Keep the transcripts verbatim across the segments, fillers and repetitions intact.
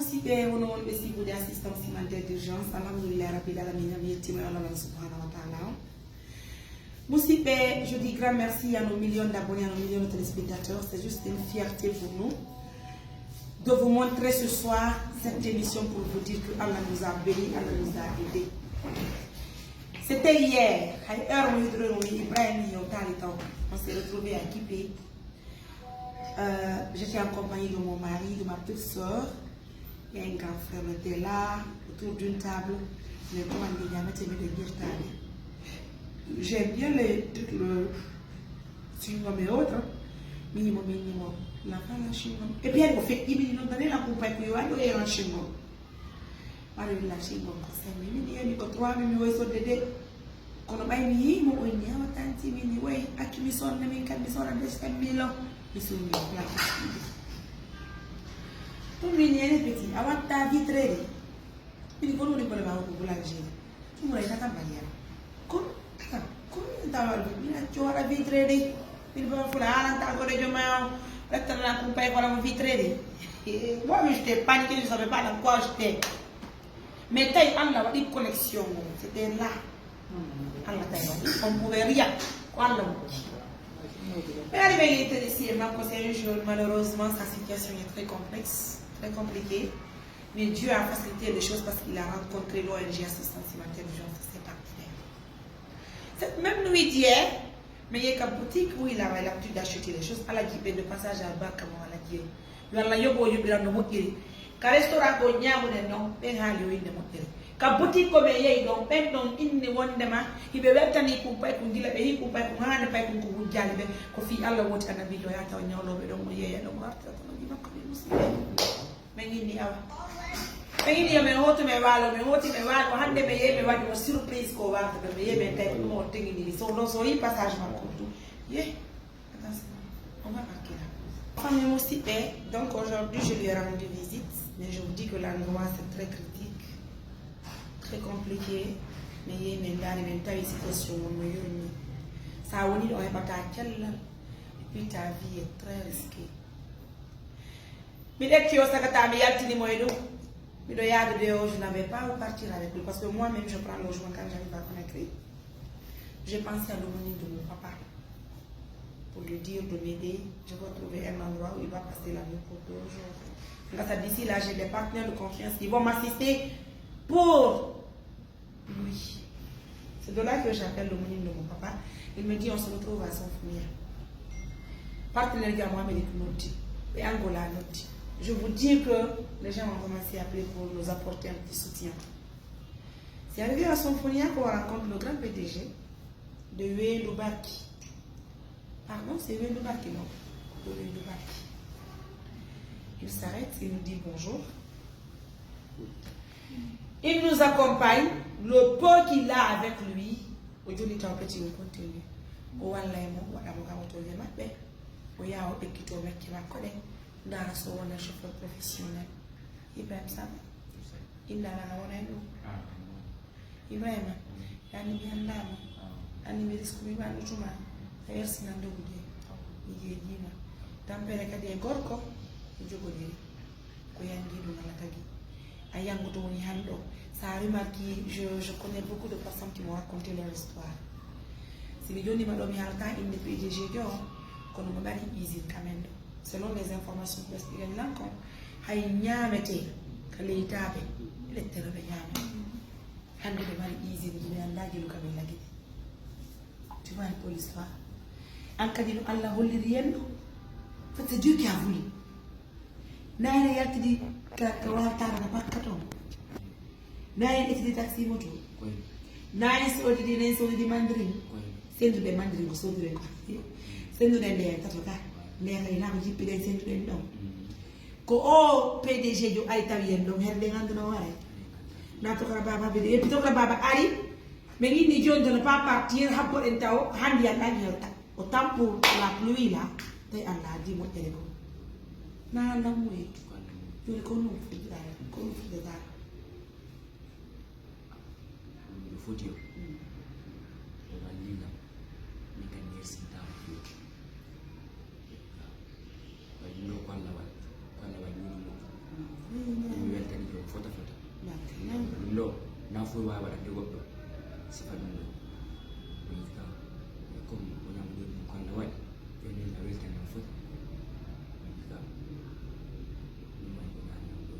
Musidɓe, wono wonɓe siibude assistance humanitaire d'urgence, alhamdulillahi rabbil alamina, mi yettima e Allah subhanahu wa taala on. Musidɓe, je dis grand merci à nos millions d'abonnés, à nos millions de téléspectateurs. C'est juste une fierté pour nous de vous montrer ce soir cette émission pour vous dire que Allah nous a bénis, Allah nous a aidés. C'était hier. Hay heure mo hidoro mo Ibrahim yo tali taw. On s'est retrouvé à Guipé. Euh, j'étais en compagnie de mon mari, de ma petite sœur. Il y a un grand frère était là, autour d'une table. Mais comment dire, il y a un petit peu de guerre. J'aime bien les trucs, le chewing-gum et autres. Minimum, minimum. La fin, la chewing-gum. Et puis, elle fait, il me dit, non, donnez la coupe, et puis, on va aller en chewing-gum. Mari willa chewing-gum ko cinq mille. Min yeeni ko trois mille mi woy sodde de. Kono ɓay mi yii mo, o inni, "Awa tanti, min ni woy accu mi sonna, min kan mi sonna de cinq mille on." Mi summi plaque ɗiɗi. Ɗum min yeeni petit, a watta vitré de. Min ko ɗum woni problème am ko boulangerie. Ɗum reyta kam baliya. Ko Ata, ko min tawa ɗum, min accu waɗa vitré de. Min ba fula alanta ko de joma o. Rettana kumpay ko la vitré de. Moi, mais j'étais paniqué, je savais pas dans quoi j'étais. Mais tawi Allah waɗi connexion on, c'était là. Allah tawi waɗi, on pouvait rien. Ko Allah waɗi. Mais arrivé, il était ici, et Marco, c'est un jeune, malheureusement, sa situation est très complexe, très compliquée. Mais Dieu a facilité les choses parce qu'il a rencontré l'O N G Assistance Humanitaire d'Urgence, ses partenaires. Cette même nuit d'hier, mi yehi ka boutique où il avait l'habitude d'acheter les choses. Alla jiɓɓe de passage à barka mo Alla jiye. Yo Alla yoɓo yoɓiran no moƴƴiri. Ka restaurant ko ñaamuɗen ɗon, ɓen haali o innde moƴƴere. Ka boutique ko ɓe yehi ɗon, ɓen ɗon inni wondema hiɓe weltanii kun paykun gila ɓe hii kun paykun haande paykun ko hujjaali ɓe. Ko fii Alla wooti annabiijo o yaha tawa ñawlooɓe ɗon mo yeeya ɗon mo artira kono ji makko ɓe musiɓɓe. Ɓe inni awa. Ɓe inni yo men hootu men waalo, men hooti men waalo. Hannde ɓe yehi ɓe waɗi mo surprise ko warta ɓe. Ɓe yehi ɓe tawi ɗum o teŋiniri. So ɗo so yi passage makko. Ye. Attention. On va partir là. Famille musidɓe, donc aujourd'hui je lui ai rendu visite, mais je vous dis que l'endroit c'est très critique, très compliqué. Mais yehi men ndaari men tawi situation on no yurmi. Sa woni ɗo heɓata cellal, et puis ta vie est très risquée. Mi ƴetti o sagata, mi yaltini mo e ɗum. Miɗo yaadude o, je n'avais pas où partir avec lui, parce que moi-même, je prends logement quand j'arrive à Conakry. J'ai pensé à l'homonyme de mon papa pour lui dire de m'aider. Je vais trouver un endroit où il va passer la nuit pour deux jours. Parce que d'ici là, j'ai des partenaires de confiance qui vont m'assister pour Oui. C'est de là que j'appelle l'homonyme de mon papa. Il me dit, on se retrouve à Sonfonia. Partenaire Guy Mohamed est noddi. Et Angola noddi. Je vous dis que les gens ont commencé à appeler pour nous apporter un petit soutien. C'est arrivé à Sonfonia qu'on rencontre le grand P D G de Wendo Barki. Pardon, c'est Wendo Barki, non. De Wendo Barki. Il s'arrête, il nous dit bonjour. Il nous accompagne, le peu qu'il a avec lui, o joni taw petit on continue. O walla e mo, waɗa mo ka hoto e maɓɓe. O yaha o ekkito mecce makko ɗen. Ndaara so wona chauffeur professionnel. Ibrahim Samba. Inna nana wona e ɗum. Ibrahima, yani mi anndaama. Anni mi risku mi ɓanndu tuma. A yersinan dogude. Mi jeejiima. Tampere kadi e gorko, o jogodiri. Ko yangi ɗum Alla tagi. A yango to woni hande ɗo. Ça a remarqué, je, je connais beaucoup de personnes qui m'ont raconté leur histoire. Si mi jonnima ɗo mi halata inde P D G jo, kono mo ɓari usine quand même ɗo. Selon les informations que ɓe lan kon, hay ñaamete ka leytaaɓe, lettere ɓe ñaame. Hande ɓe mari usine, ɓe annda jelu ka ɓe lagide. Tu vois un peu l'histoire. An kadi no Alla holliri en ɗum. Parce que c'est Dieu qui a voulu. Na en yaltidi ka, ka wartara ka bakka toon. Na en etidi taxi moto. Na en sodidi, na en sodidi mandirin. Senduɗen mandirin ko soduɗen ko. Senduɗen nde en tato ka. Nde kadi na ko jippiɗen senduɗen ɗon. Ko o P D G jo ari tawi en ɗon, herde nganduno waray. Na tokora baba bide. Et puis tokora baba ari. Min inni joni dono pas partir, habbo ɗen taw, handi yalla ñewta. O tampo la pluie la, tawi Alla addi moƴƴere goo. Na lammuye. Joni ko non fuddiɗa, ko non fuddiɗa. Ɗum no foti o. O wallii kam. Min kam mi hersintaama feewi. Waɗi ɗum ɗo ko Alla waɗi. Ko Alla waɗi woni moƴƴo. Min mi Fof waawi waɗande goɗɗo sifa ɗum ɗo. Min kam, e comme o ñamɗo ɗum ko Allah waɗi, jooni a weltani o foti. Min kam, ɗum woni ko naan ñamɗo.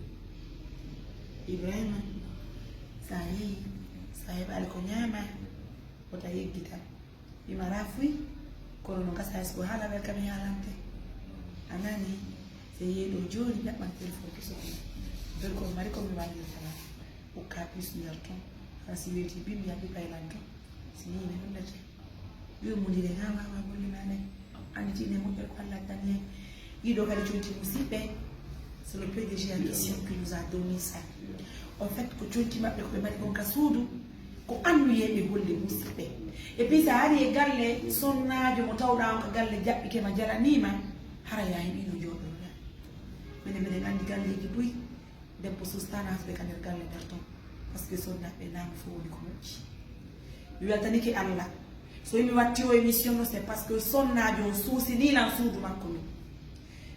Ibrahima, sa yehi, sa heɓaali ko ñaama, wota yeggitan. Mi maraa fuy, kono no gasa hay si ko haala welka mi haalante. A nani? Si yehi ɗo jooni, ƴaɓɓan telefon ko sohli. Bel ko mari ko mi wallirta ma. Ukka plus nder ton. Hara si weeti bimbi a ɓiɓɓay lan ton. Si nii mi hollete. Yurmondire haa waawa golle maa ɗen. Annditine moƴƴere ko Allah addani en. Ɗiɗo kadi conci musidɓe. C'est le P D G en question qui nous a donné ça. En fait, ko conci maɓɓe ko ɓe mari kon ka suudu. Ko annuyee ɓe golle musidɓe. Et puis, si a ari e galle sonnaajo mo tawɗaa on ka galle jaɓɓike ma, jalanii ma, hara yaa heɓii no jooɗoɗaa. Minen, miɗen anndi galleeji buy. Debbo sustanaasɓe ka nder galle nder ton, parce que sonnaaɓe naama fof woni ko moƴƴi. Mi weltanike Allah. So mi watti o émission no, c'est parce que sonnaajo on suusinii lan suudu makko min.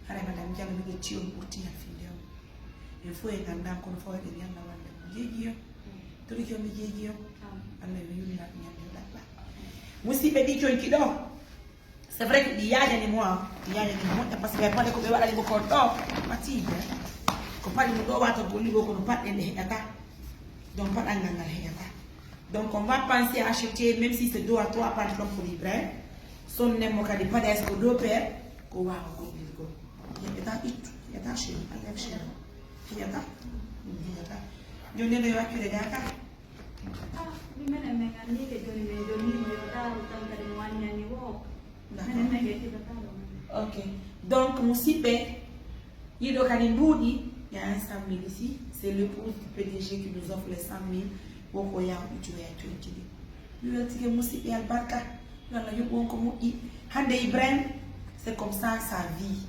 Haray madame Diallo, mi ƴetti on ɓurti halfinde on. En fof en anndaa kono fof eɗen ñalla wonde mo jeegi on. Toriki on mi jeegi on. Allah yo yurmina ɓe ñande o ɗaɓɓa. Musidɓe ɗi conci ɗo. C'est vrai que ɗi yaajani mo, ah, ɗi yaajani mo moƴƴa, parce que paɗe ko ɓe waɗani mo kon ɗo, fatigue, hein. Ko paɗe mo ɗo wata golli ɗo kono paɗɗe ɗe heƴata. Donc paɗal ngal ngal heƴata. Donc on va penser à acheter, même si c'est deux à trois pantalons pour Ibrahim. Sonnen mo kadi paɗe est-ce que deux paires, ko waawa goɗɗirgol. Heƴata ittu, heƴata chéri, Allah chéri. Heƴata, ɗum heƴata. Jooni no yo accure gaka. Ah, mi menen men anniike jooni, men jonnii mo yo daaru tan kadi mo wanñani wo. D'accord. Menen men ƴettitataano men. Ok. Donc, musidɓe, ɗiɗo kadi mbuuɗi, il y a un cent mille ici. C'est l'épouse du P D G qui nous offre les cent mille. Wo ko yaw ittinoya conci ɗi. Mi weltike musidɓe albarka. Yo Allah yoɓu on ko moƴƴi. Hannde Ibrahim, c'est comme ça sa vie.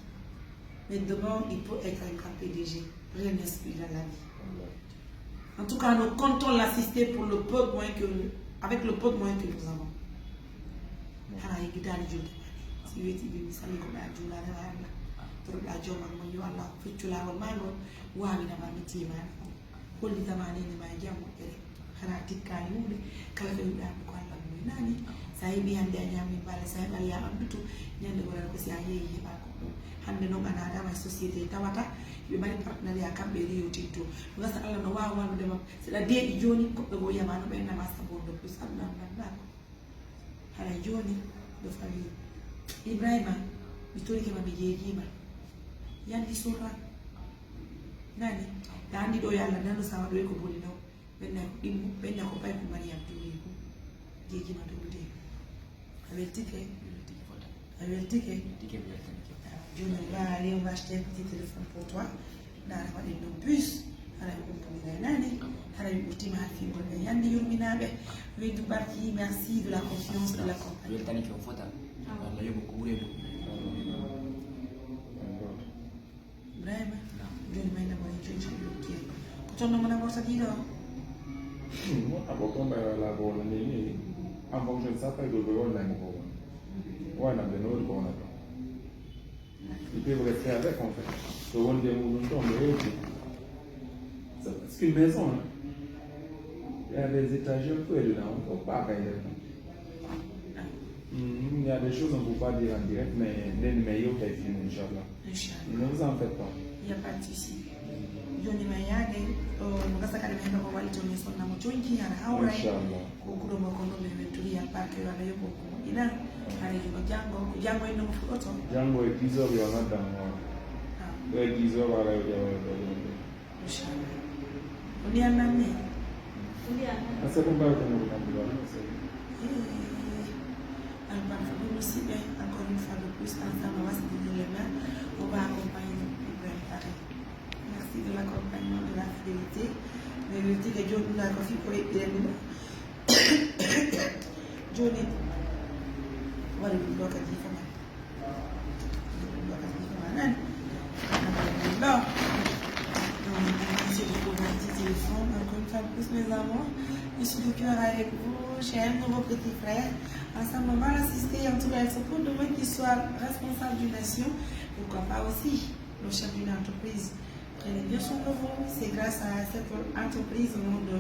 Mais demain, il peut être un grand P D G. Rien n'est sûr dans la vie. En tout cas, nous comptons l'assister pour le peu de moyens que, avec le peu de moyens que nous avons. Hara yiggitaani julde. Si weeti ɓe misali ko ɓe a juulaare wa Allah. Toroɗa joomam mo yo Allah feccu laawol maa ngol, waawina ma mettiye maa. Hollita ma nene ma e jam moƴƴere. Hara a tikkaali huunde, kala ko heɓɗaa ko Allah mo naani. So a heɓii hannde a ñaamii baale, so a heɓaali a anndutu, ñande wonata ko si a yeeyii heɓaa ko ɗum. Hannde non a naataama e société tawata, hiɓe mari partenariat kamɓe e Rio Tinto. Ko gasa Allah no waawa wallude ma. Si ɗa deeƴi jooni, goɗɗo goo yama no ɓenna ma sabu on ɗo plus aduna on nanndaako. Hara jooni, ɗo fawi Ibrahima, mi torike ma, mi jeejii ma. Yandi surra. Nani? Ɗa anndi ɗo yo Allah nanu sama ɗo e ko boni non. Ɓenna ko ɗimmo, ɓenna ko pay ko Mariam jooɗi ko. Jeejima doggude. A weltike? A weltike? Ah, jooni on va aller, on va acheter un petit téléphone pour toi. Ndaara waɗen ɗum plus. Hara mi umpunira e nani. Hara mi ɓurtima halfingol ɓe. Yandi yurminaaɓe. Weddu barki, merci de la confiance, de l'accompagnement. Weltanike on fota. Allah yoɓu ko ɓuri e moƴƴude. Ibrahima, jooni may naɓoren conci ɗi lokki en. Ko toon no mo naɓorta ɗiɗo? Hmm, mo naɓorto mbay wala ko wona ni ni. En fonction de ça, fay ɗo ɓe wonna mo ko wona. Wona ɓe no woni ko wona ɗo. Ils peuvent rester avec, en fait. So wonde e muɗum toon, ɓe hewti. C'est presque une maison, hein. Il y a des étagères, tout est dedans. On peut pas faire. Hmm, il y a des choses on peut pas dire en direct, mais nden mi yewtay fii mun, inchallah. Inchallah. Ne vous en faites pas. Il y a pas de souci. Jooni ma yaade, o, mo gasa kadi mi heɓa ko wallito mi sonna mo conci, hara hawray. Inchallah. Ko kuɗo mo ko non mi weltori yal barke yo Allah yoɓu ko moƴƴina. Hara yo janngo, ko janngo en no mo fuɗɗoto. Janngo e dix heures yo noddan mo. Ah. Ɗo e dix heures wala yo ƴewa ɗo ɗo. Inchallah. O ndiyan nan ne? O ndiyan nan. Asa ko mbawi ko mo ko kamɓe wala. Eh, albarka ɗum musidɓe, encore une fois de plus, ensemble, wasde les mains, on va accompagner Ibrahim Traoré. Merci de l'accompagnement, de la fidélité. Mais le ticket, John, nous avons fait pour les, les, les, Jooni, wari ɗum ɗo ka jiifa ma. Ɗum ɗo ka jiifa ma nani. Ɗum ɗo. Donc, monsieur de Kourati téléphone, encore une fois de plus, mes amours. Je suis de cœur avec vous. J'ai un nouveau petit frère. Ensemble, on va l'assister. En tout cas, il se peut demain qu'il soit responsable d'une nation. Pourquoi pas aussi, le chef d'une entreprise. Bien sûr, c'est grâce à cette entreprise au nom de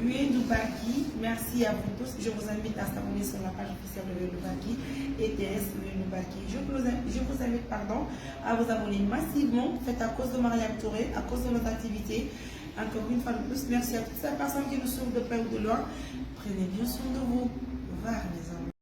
Wendo Barki. Merci à vous tous. Je vous invite à s'abonner sur la page officielle de Wendo Barki et T S Wendo Barki. Je vous, je vous invite, pardon, à vous abonner massivement. Faites à cause de Mariam Touré, à cause de nos activités. Encore une fois de plus, merci à toutes ces personnes qui nous suivent de près ou de loin. Prenez bien soin de vous. Au revoir, mes amis.